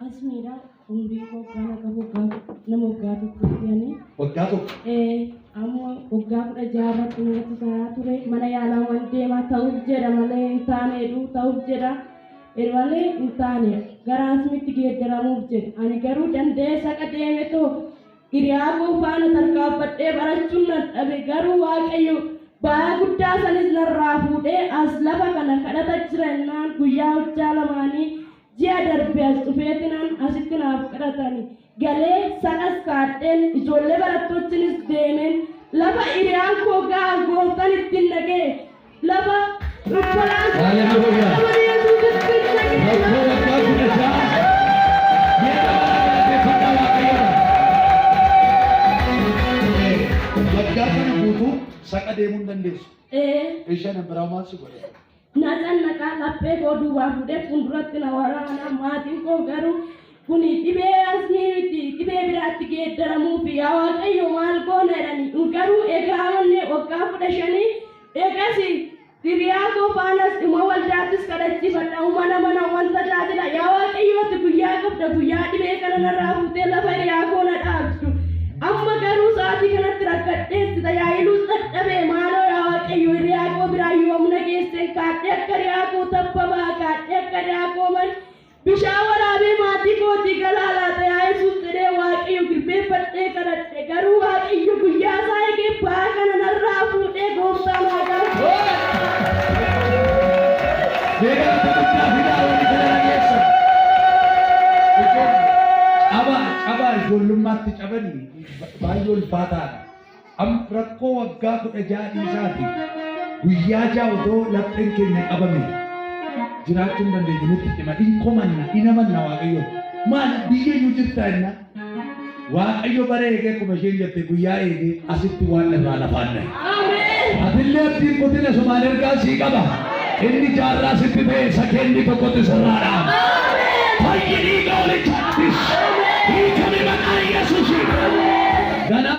Asmiidha umrii koo kana qabu waggaa nama waggaa tokkotti ani. Waggaa tokko. Amma waggaa 16 irratti natti ta'aa ture. Mana yaalaa waan deemaa ta'uuf jedha malee hin taaneedhu, ta'uuf jedha malee hin taane, gara asmiitti geeddaramuuf jedhe. Ani garuu danda'ee saqa deeme too hiriyaa koo faana tarkaanfadhee barachuun nan dhabe. Garuu Waaqayyo ba'aa guddaa sanis narraa fuudhee as lafa kana kadhata jira jennaan, guyyaa hojjaa lamaanii ji'a darbe as dhufeetinaan asitti naaf kadhatani. Galee saqas kaadheen ijoollee barattoochinis deemeen lafa hiriyaan koo ga'a gooftaan ittiin nagee lafa obbolaan Haleluuyaa. Yesuusitti nagee. Rakkoo waggaa 16 mee qabaa galateeffadhaa Waaqayyoon. Waggaa kana guutuu saqa deemuu hin dandeessu. Ee. Isheen biraa maal si godhe? Na cannaqaa, laphee koo duubaa fuudhee fuulduratti na waraana. Maatiin koo garuu kuni dhibee asmii miti, dhibee biraatti geeddaramuufi, yaa Waaqayyo maal goona jedhani. Garuu egaa amanne waggaa 15. Egas hiriyaa koo faanas dhuma waldaattis kadhachiifadha, mana mana waan tajaajila. Yaa Waaqayyooti, guyyaa qabda, guyyaa dhibee kana narraa fuutee lafa hiriyaa koo na dhaabdu. Amma garuu sa'aatii kanatti rakkadheessi tajaajiluus dadhabee. Maaloo yaa Waaqayyo, hiriyaa koo biraa yoomna geesseen kaadhee akka hiriyaa koo tabba ba'a, kaadhee akka hiriyaa koo man bishaan waraabee maatii kootii galaa laata yaa Yesuus jedhee Waaqayyo gilbeeffadhee kadhadhe. Garuu Waaqayyo guyyaa isaa eegee ba'aa kana narraa fuudhee. Gooftaa naa galata. Mee galata guddaa fidaa warri kana dhageessan. Cabaa cabaa ijoollummaatti cabanii baay'ee ulfaataadha. Amma rakkoo waggaa 16 dhiisaati, guyyaa 6 otoo lapheen keenya qabame jiraachuu hin dandeenyu, nutti cima, in komanna, in amanna Waaqayyo. Maal biyya iyyuu jirta jenna. Waaqayyo bara eegee, akkuma isheen jette, guyyaa eegee asitti waan irraa lafaan dhahe. Ameen. Atillee abdiin kutina, sumaan ergaa sii qaba. Inni jaarraa sitti ta'e sakeenni tokkotti sirraa dhaama. Fayyi dhiiga olichaatis.